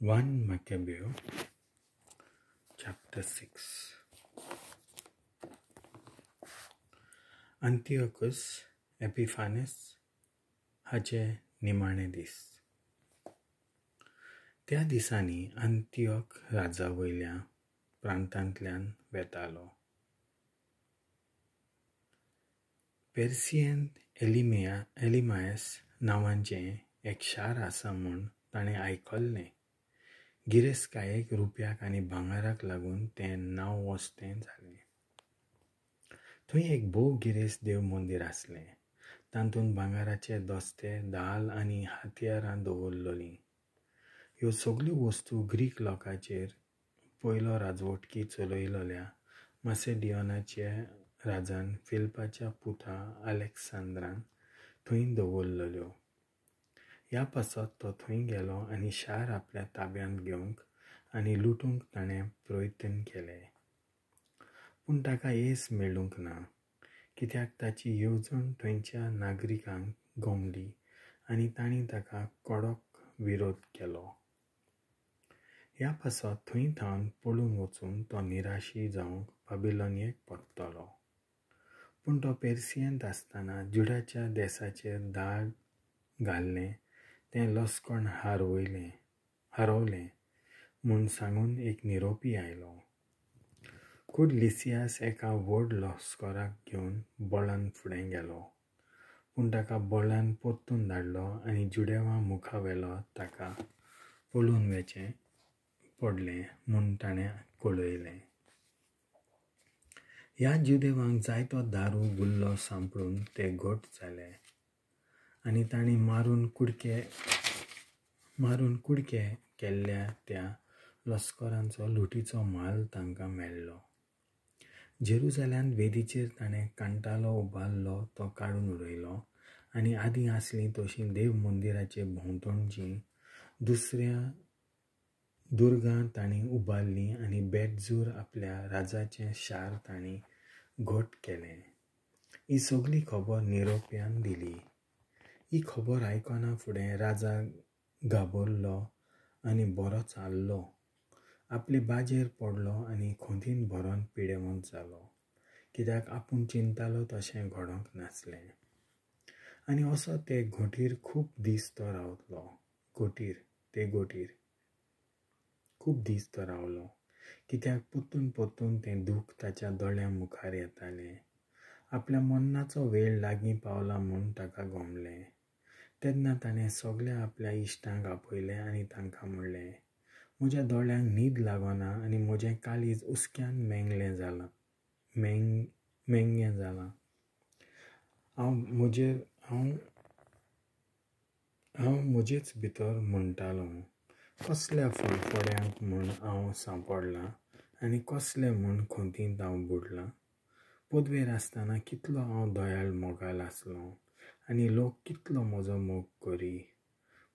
1 Maccabees chapter 6. Antiochus Epiphanes हाचे निमाणे दीस. त्या दिसांनी अंतिओक राजा वयल्या प्रांतांतल्यान वेतालो. पेर्सियेंत एलिमायस नांवाचें एक शार आसा म्हूण ताणें आयकल्लें. गिरेस्तकायेक, रुप्याक आनी भांगराक लागून तें नांववस्तें जालें. थंय एक भोव गिरेस्त देव मंदीर आसलें. तातूंत भांगराचे दस्ते, दाल आनी हत्यारां दवरलेलीं. ह्यो सगल्यो वस्तू ग्रीक लोकांचेर पयलो राजवटकी चलयलेल्या मासेडियनाच्या राजान फिलिपाच्या पुता अलेक्सांद्रान थंय दवरलेल्यो. ह्या पासत तो थंय गेलो आनी शार आपल्या ताब्यांत घेवंक आनी लुटूंक ताणें प्रयत्न केले. पूण ताका येस मेळूंक ना, कित्याक ताची येवजण थंयच्या नागरिकांक गोमली आनी तांणी ताका कडक विरोध केलो. ह्या पासत थंय थावन पळून वचून तो निराशी जावंक बाबिलोनियेक परतलो. पूण तो पेर्सियेंत आसतना जुडाच्या देसाचेर दाळ घाल्लें तें लस्कण हरवलें म्हूण सांगून एक निरोपी आयलो. खूद लिसियास एका व्हड लश्कराक घेवन बळान फुडें गेलो, पूण ताका बळान परतून धाडलो आनी जुदेवा मुखावेलो ताका पळून वचचें पडलें म्हूण ताणें कळयलें. ह्या जुदेवांक जायतो दारू गुल्लो सांपडून ते घट जाले आनी तांणी मारून कुडके केल्ल्या त्या लश्करांचो लुटीचो म्हाल तांकां मेळ्ळो. जेरुजाल्यांत वेदीचेर ताणें कांटालो उबारलो तो काडून उडयलो आनी आदीं आसलीं तशीं देव मंदिराचे भोंवतणचीं दुसऱ्या दुर्गां तांणी उबारलीं आनी बेटजूर आपल्या राजाचें शार तांणी घट केलें. ही सगली खबर निरोप्यान दिली. ही खबर आयकना फुडें राजा घाबरलो आनी बरोच हाल्लो. आपले बाजेर पडलो आनी खोंतीन भरून पिडेवंत जालो, कित्याक आपूण चिंतालो तशें घडोवंक नासलें. आनी असो ते घोटीर खूब दीस तो रावतलो. खूब दीस तो रावलो, कित्याक परतून परतून तें दूख ताच्या दोळ्यां मुखार येतालें. आपल्या मरणाचो वेळ लागीं पावला म्हूण ताका गोमलें. तेन्ना ताणें सगल्या आपल्या इश्टांक आपयले आनी तांकां म्हणलें, म्हज्या दोळ्यांक न्हीद लागना आनी म्हजें काळीज हुस्क्यान मेंगें जालां. हांव म्हजेच भितर म्हणटालो, कसल्या फडफड्यांक म्हूण हांव सांपडलां आनी कसलें म्हूण खोंतींत हांव बुडलां. पदवेर आसतना कितलो हांव दयाळ मोगाल आसलो आनी लोक कितलो म्हजो मोग करी.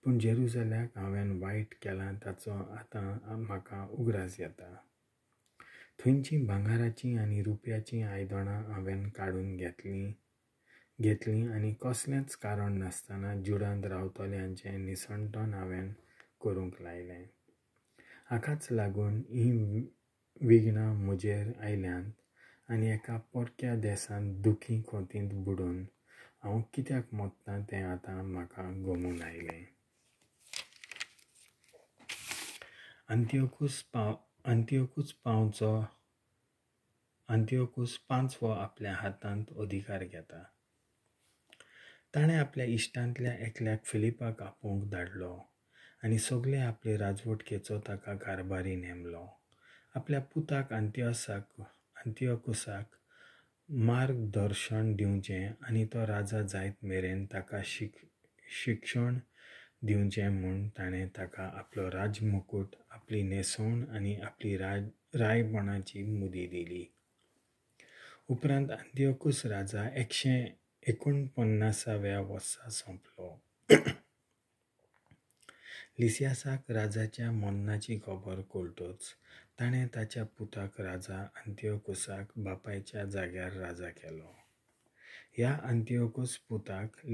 पूण जेरुजाल्याक हांवें वायट केलां ताचो आतां म्हाका उगडास येता. थंयचीं भांगराचीं आनी रुप्याचीं आयदनां हांवें काडून घेतलीं आनी कसलेंच कारण नासतना जुडांत रावतल्यांचें निसणटण हांवें करूंक लायलें. हाकाच लागून हीं विघ्नां म्हजेर आयल्यांत आनी एका परक्या देसांत दुखी खोंतींत बुडून हांव कित्याक मरतां तें आतां म्हाका गमून आयलें. अंतिओकूस पांचवो आपल्या हातांत अधिकार घेता. ताणें आपल्या इश्टांतल्या एकल्याक फिलिपाक आपोवंक धाडलो आनी सगळे आपले राजवटकेचो ताका कारभारी नेमलो. आपल्या पुताक अंतिओकुसाक मार्गदर्शन दिवचें आनी तो राजा जायत मेरेन ताका शिक्षण दिवचें म्हूण ताणें ताका आपलो राजमुकूट, आपली न्हेसवण आनी आपली रायपणाची मुदी दिली. उपरांत अंतिओकुस राजा 149व्या वर्सा सोंपलो. लिसियासाक राजाच्या मरणाची खबर कळटच ताणें ताच्या पुताक राजा अंतिओकुसाक बापायच्या जाग्यार राजा केलो. ह्या अंतिओकुस पुताक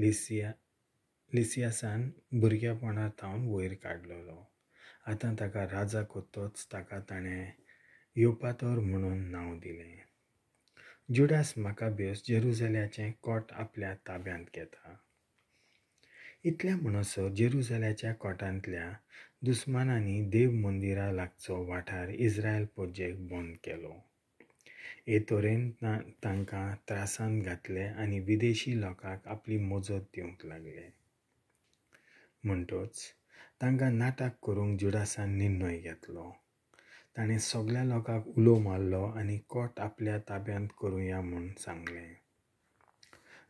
लिसियासान भुरगेपणा थावन वयर काडलेलो आतां ताका राजा कोत्तोच ताका ताणें योपातोर म्हणून नांव दिलें. जुडास माकाबियस जेरुजाल्याचें कोट आपल्या ताब्यांत घेता. इतल्या म्हणसर जेरुजाल्याच्या कोटांतल्या दुस्मानांनी देव मंदिरा लागचो वाठार इस्रायल पोजेक बंद केलो. हे तरेन तांकां त्रासांत घातले आनी विदेशी लोकांक आपली मजत दिवंक लागले. म्हणटच तांकां नाटक करूंक जुडासान निर्णय घेतलो. ताणें सगळ्या लोकांक उलो मारलो आनी कोट आपल्या ताब्यांत करुया म्हूण सांगलें.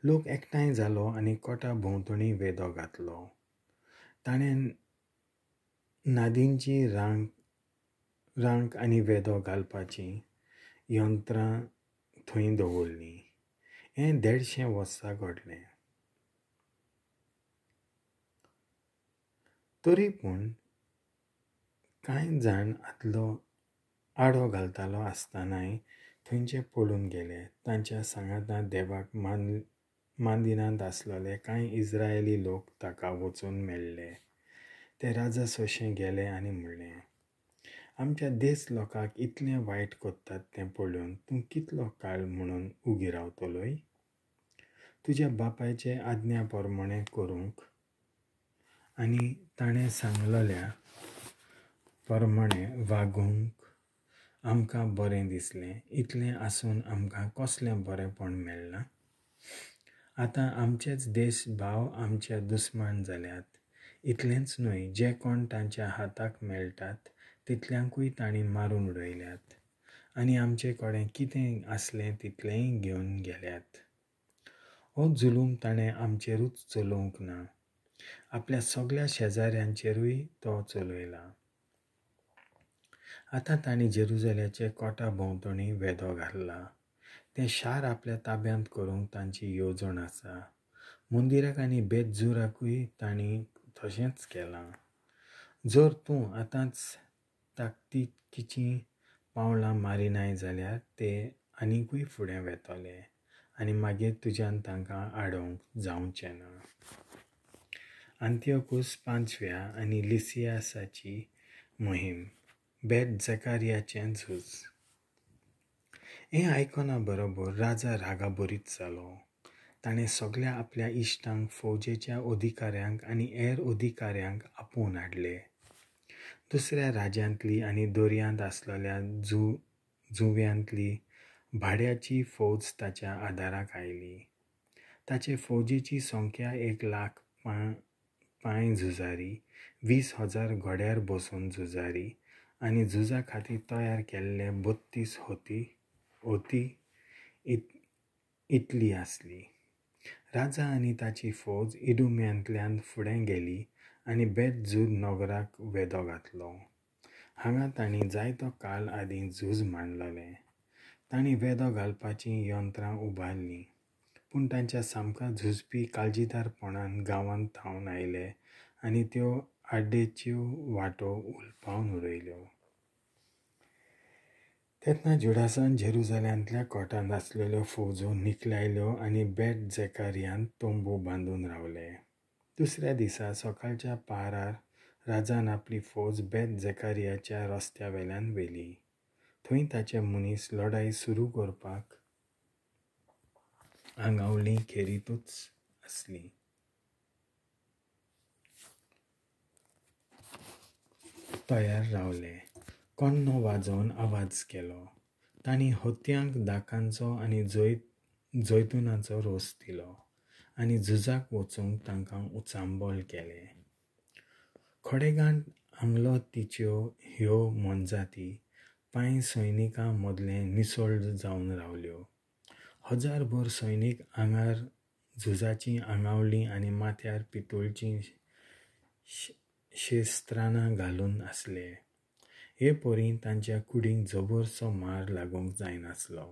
लोक एकठांय जालो आनी कोटा भोंवतणी वेदो घातलो. ताणें नादींची रांक आनी वेदो घालपाचीं यंत्रां थंय दवरलीं. हें 150 वर्सां घडलें. तरी पूण कांय जाण आदलो आडो घालतालो आसतनाय थंयचे पळून गेले. तांच्या सांगातान देवाक मानदिनांत आसलेले कांय इस्रायली लोक ताका वचून मेळ्ळे. ते राजा सोशें गेले आनी म्हणलें, आमच्या देश लोकांक इतलें वायट करतात तें पळोवन तूं कितलो काळ म्हणून उगी रावतलोय? तुज्या बापायचे आज्ञा प्रमाणें करूंक आनी ताणें सांगलेल्या प्रमाणें वागूंक आमकां बरें दिसलें. इतलें आसून आमकां कसलें बरेंपण मेळ्ळां? आतां आमचेच देश भाव आमचे दुस्मान जाल्यात. इतलेंच न्हय, जे कोण तांच्या हाताक मेळटात तितल्यांकूय तांणी मारून उडयल्यात आनी आमचे कडेन कितें आसलें तितलेंय घेवन गेल्यात. हो जुलूम ताणें आमचेरूच चलोवंक ना, आपल्या सगळ्या शेजाऱ्यांचेरूय तो चलयला. आतां तांणी जेरुजाल्याचे कोटा भोंवतणी वेदो घातला. तें शार आपल्या ताब्यांत करूंक तांची येवजण आसा. मंदिराक आनी बेतजुराकूय तांणी तशेंच केलां. जर तूं आतांच ताकतिकेचीं पावलां मारिनाय जाल्यार ते आनिकूय फुडें वेतले आनी मागीर तुज्यान तांकां आडोवंक जावचें ना. आंतियोकूस पांचव्या आनी लिसियासाची मोहीम. बेत जकारियाचें झूज. हें आयकना बरोबर राजा रागाभरीत जालो. ताणें सगळ्या आपल्या इश्टांक, फौजेच्या अधिकाऱ्यांक आनी हेर अधिकाऱ्यांक आपोवन हाडले. दुसऱ्या राज्यांतली आनी दर्यांत आसलेल्या जुंव्यांतली भाड्याची फौज ताच्या आदाराक आयली. ताचे फौजेची संख्या 1,00,000 पांय झुजारी, 20,000 घोड्यार बसून झुजारी आनी झुजा खातीर तयार केल्ले 32 हती इतली आसली. राजा आनी ताची फौज इडुम्यांतल्यान फुडें गेली आनी बेतजूर नगराक वेदो घातलो. हांगा तांणी जायतो काळ आदीं झूज मांडलेलें. तांणी वेदो घालपाचीं यंत्रां उबारलीं, पूण तांच्या सामकार झुजपी काळजीदारपणान गांवांत थावन आयले आनी त्यो आड्डेच्यो वाटो उलपावन उडयल्यो. तेन्ना जुडासान जेरुजाल्यांतल्या कोटांत आसलेल्यो फौजो निकलायल्यो आनी बेत जेकारियांत तंबू बांदून रावले. दुसऱ्या दिसा सकाळच्या पारार राजान आपली फौज बेत जेकारियाच्या रस्त्या वेल्यान व्हेली. थंय ताचे मनीस लढाई सुरू करपाक आंगावली खेरीतूच आसली. तयार रावले. कोण्णो वाजोवन आवाज केलो. तांणी हतयांक दाकांचो आनी जैतुनाचो रोस दिलो आनी झुजाक वचूंक तांकां उचांबळ केलें. खडेगांठ आंगलो तिच्यो ह्यो मोनजाती पांय सैनिकां मदलें निसळ जावन रावल्यो. 1000 सैनीक आंगार झुजाचीं आंगावलीं आनी माथ्यार पितूळचीं शेस्त्राणां घालून आसले. हे परी तांच्या कुडींक जबरसो मार लागूंक जायनासलो.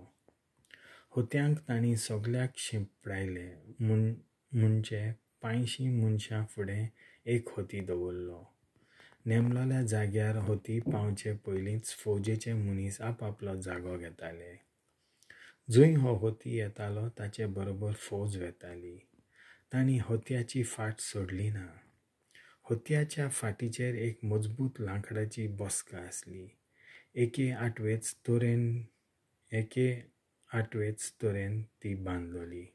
हतयांक तांणी सगळ्याक शिंपडायले म्हणजे 500 मनशां फुडें एक हती दवरलो. नेमलेल्या जाग्यार हती पावचे पयलींच फौजेचे मनीस आपआपलो जागो घेताले. जंय हो हती येतालो ताचे बरोबर फौज वेताली. तांणी हतयाची फाट सोडली ना. हतयाच्या फाटीचेर एक मजबूत लांकडाची बसका आसली. एके आठवेच तरेन ती बांदलोली.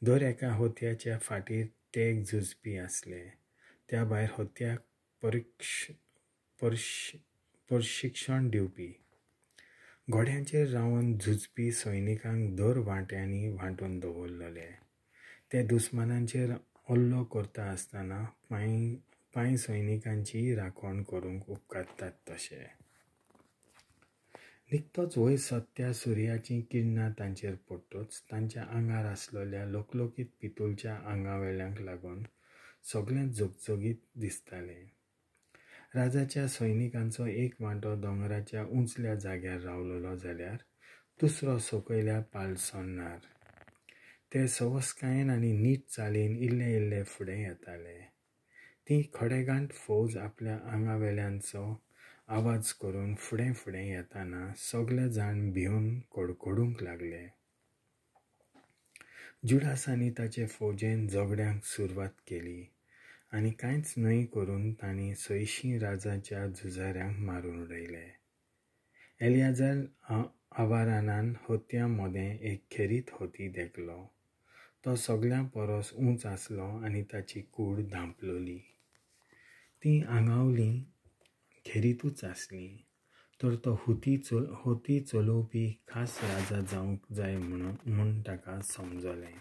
दर एका हतयाच्या फाटीर तेग झुजपी आसले. त्या भायर हतयाक प्रशिक्षण दिवपी. घोड्यांचेर रावन झुजपी सैनिकांक दर वांट्यांनी वांटून दवरलेले. ते दुस्मानांचेर हल्लो करता आसतना पांय सैनिकांची राखण करूंक उपकारतात तशे. निकतोच वयर सत्या सुर्याचीं किरणां तांचेर पडटच तांच्या आंगार आसलेल्या लोकलोकीत पितूलच्या आंगावेल्यांक लागून सगळें झगझगीत दिसतालें. राजाच्या सैनिकांचो एक वांटो दोंगराच्या उंचल्या जाग्यार रावलेलो जाल्यार दुसरो सकयल्या पालसणार. ते सवसकायेन आनी नीट चालीन इल्ले इल्ले फुडें येताले. ती खडेगांठ फौज आपल्या आंगावेल्यांचो आवाज करून फुडें फुडें येताना सगळे जाण भिवन कडकडूंक लागले. जुडास आनी ताचे फौजेन झगड्यांक सुरवात केली आनी कांयच न्हय करून तांणी 600 राजाच्या झुजाऱ्यांक मारून उडयले. एलियाजर आवारानान हतयां मदें एक खेरीत हती देखलो. तो सगळ्यां परस उंच आसलो आनी ताची कूड धांपलोली. ती आंगावली खेरीतूच आसली. तर तो हती चलोवपी खास राजा जावंक जाय म्हूण ताका समजलें.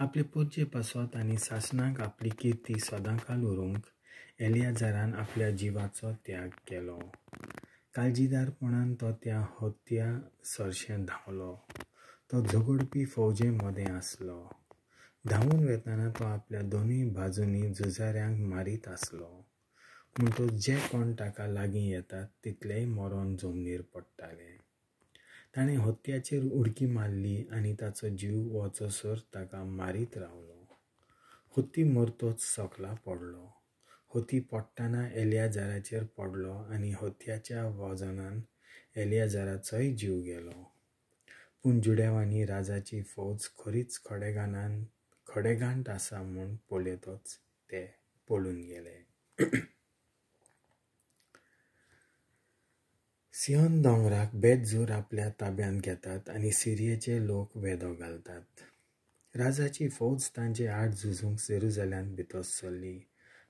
आपले पोरचे पासत आनी सासणाक आपली किर्ती सदांकाल उरूंक एलियाजरान आपल्या जिवाचो त्याग केलो. काळजीदारपणान तो त्या हतया सरशें धांवलो. तो झगडपी फौजे मदें आसलो. धांवून वेतना तो आपल्या दोनूय बाजूंनी झुजाऱ्यांक मारीत आसलो. म्हणटच जे कोण ताका लागीं येतात तितलेय मरोन जमनीर पडटाले. ताणें हतयाचेर उडकी मारली आनी ताचो जीव वचसर ताका मारीत रावलो. हती मरतोच सकला पडलो. हती पडटना एलियाजराचेर पडलो आनी हतयाच्या वजनान एलियाजराचोय जीव गेलो. पूण जुडेवांनी राजाची फौज खरीच खडेगांठ आसा म्हूण पळयतच ते पळून गेले. सियोन दोंगराक बेतजूर आपल्या ताब्यांत घेतात आनी सिरियेचे लोक वेदो घालतात. राजाची फौज तांचे आड झुजूंक जेरुजल्यांत भितर सरली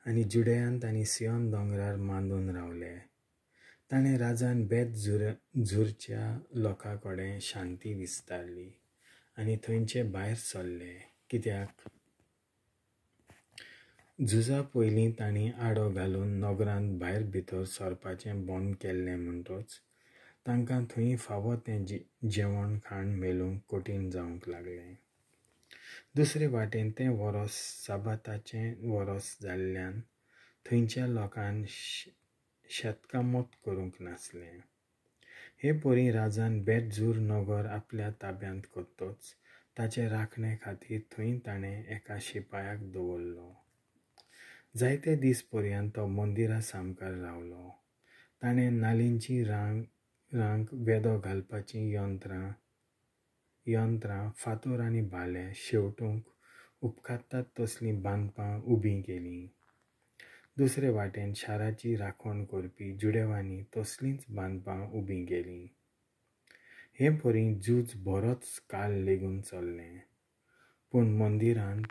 आनी जुडेयांत आनी सियोन दोंगरार मांदून रावले. ताणें राजान बेत झुरच्या लोकां कडेन शांती विस्तारली आनी थंयचे भायर सरले. कित्याक झुजा पयलीं तांणी आडो घालून नगरांत भायर भितर सरपाचें बंद केल्लें. म्हणटच तांकां थंय फावो तें जेवण खाण मेळूंक कठीण जावंक लागलें. दुसरे वाटेन तें वरस साबाताचें वरस जाल्ल्यान थंयच्या लोकान शेतकामत करूंक नासलें. हे परी राजान बेतजूर नगर आपल्या ताब्यांत करतच ताचे राखणे खातीर थंय ताणें एका शिपायाक दवरलो. जायते दीस पर्यंत तो मंदिरा सामकार रावलो. ताणें नालींची रांक, वेदो घालपाचीं यंत्रां, फातोर आनी भाले शेवटूंक उपकारतात तसलीं बांदपां उबीं केलीं. दुसरे वाटेन शाराची राखण करपी जुडेवांनी तसलींच बांदपां उबीं केलीं. हे परी झूज बरोच काळ लेगून चल्लें. पूण मंदिरांत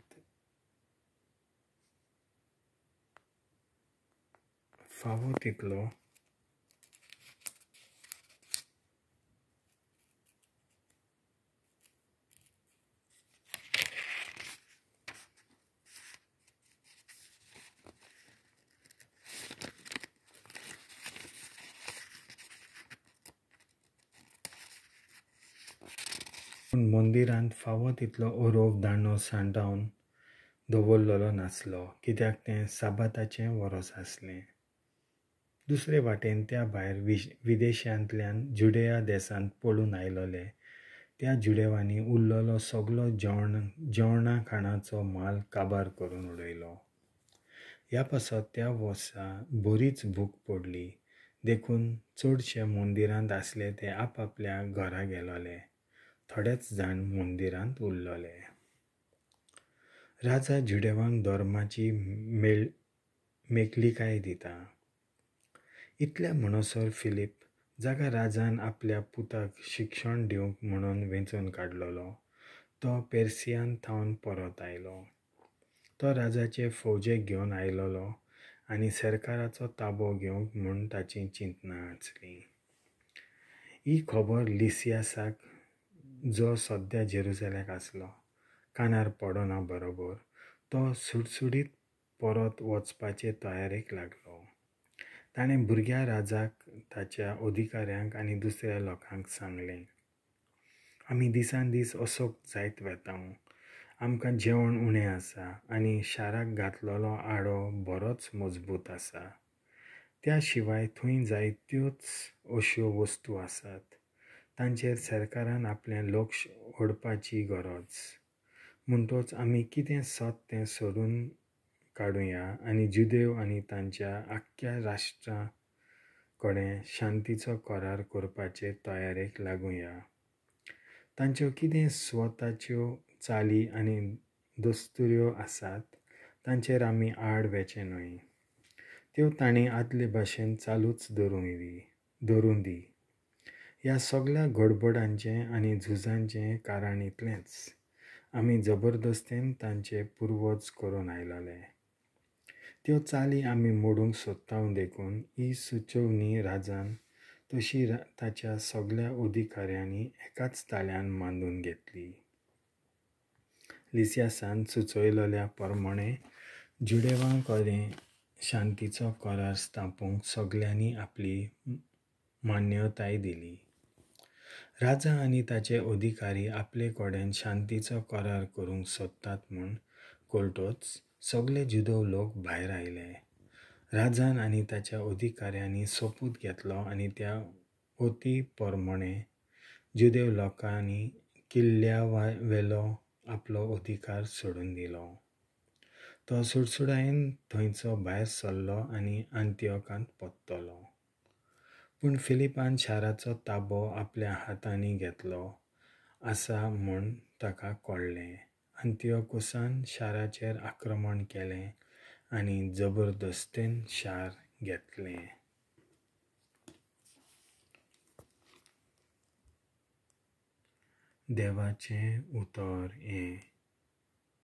फावो तितलो अरोव दांडो सांठावन दवरलेलो नासलो, कित्याक तें साबाताचें वरस आसलें. दुसरे वाटेन त्या भायर विदेशांतल्यान जुडेया देसांत पळून आयलोले त्या जुडेवांनी उरलेलो सगलो जेवणा खाणाचो माल काबार करून उडयलो. ह्या पासत त्या वर्सा बरीच भूक पडली, देखून चडशे मंदिरांत आसले ते आपआपल्या घरा गेलोले, थोडेच जाण मंदिरांत उरलोले. राजा जुदेवांक धर्माची मेकळिकाय दिता. इतल्या म्हणसर फिलीप, जाका राजान आपल्या पुताक शिक्षण दिवंक म्हणून वेंचून काडलेलो, तो पेर्सियान थावन परत आयलो. तो राजाचे फौजेक घेवन आयलेलो आनी सरकाराचो ताबो घेवंक म्हूण ताचीं चिंतनां आसलीं. ही खबर लिसियासाक, जो सद्या जेरुजलेमाक आसलो, कानार पडना बरोबर तो सुडसुडीत परत वचपाचे तयारेक लागलो. ताणें भुरग्या राजाक, ताच्या अधिकाऱ्यांक आनी दुसऱ्या लोकांक सांगलें, आमी दिसान दीस असोक जायत वेता, आमकां जेवण उणें आसा आनी शाराक घातलेलो आडो बरोच मजबूत आसा. त्या शिवाय थंय जायत्योच अश्यो वस्तू आसात तांचेर सरकारान आपलें लक्ष ओडपाची गरज. म्हणटच आमी कितें सत तें सोडून काडुया आनी जुदेव आनी तांच्या आख्ख्या राष्ट्रा कडेन शांतीचो करार करपाचे तयारेक लागुया. तांच्यो कितें स्वताच्यो चाली आनी दस्तुऱ्यो आसात तांचेर आमी आड वेचें न्हय. त्यो तांणी आदले भाशेन चालूच दवरूं दी. ह्या सगळ्या गडबडांचें आनी झुजांचें कारण इतलेंच, आमी जबरदस्तेन तांचे पुर्वज करून आयलेले. त्यो चाली आमी मोडूंक सोदता देखून ही सुचोवणी राजान तशी ताच्या सगळ्या अधिकाऱ्यांनी एकाच ताळ्यान मानून घेतली. लिसियासान सुचयलेल्या प्रमाणें जुदेवां कडेन शांतीचो करार स्थापूंक सगळ्यांनी आपली मान्यताय दिली. राजा आनी ताचे अधिकारी आपले कडेन शांतीचो करार करूंक सोदतात म्हूण कळटच सगळे जुदेव लोक भायर आयले. राजान आनी ताच्या अधिकाऱ्यांनी सोपूत घेतलो आनी त्या ओती प्रमाणें जुदेव लोकांनी किल्ल्या वेलो आपलो अधिकार सोडून दिलो. तो सुडसुडायेन थंयचो भायर सरलो आनी आंतिओकांत परतलो. पूण फिलिपान शाराचो ताबो आपल्या हातांनी घेतलो आसा म्हूण ताका कळ्ळें. आंतिओकुसान शाराचेर आक्रमण केलें आनी जबरदस्तेन शार घेतलें. देवाचें उतर हें.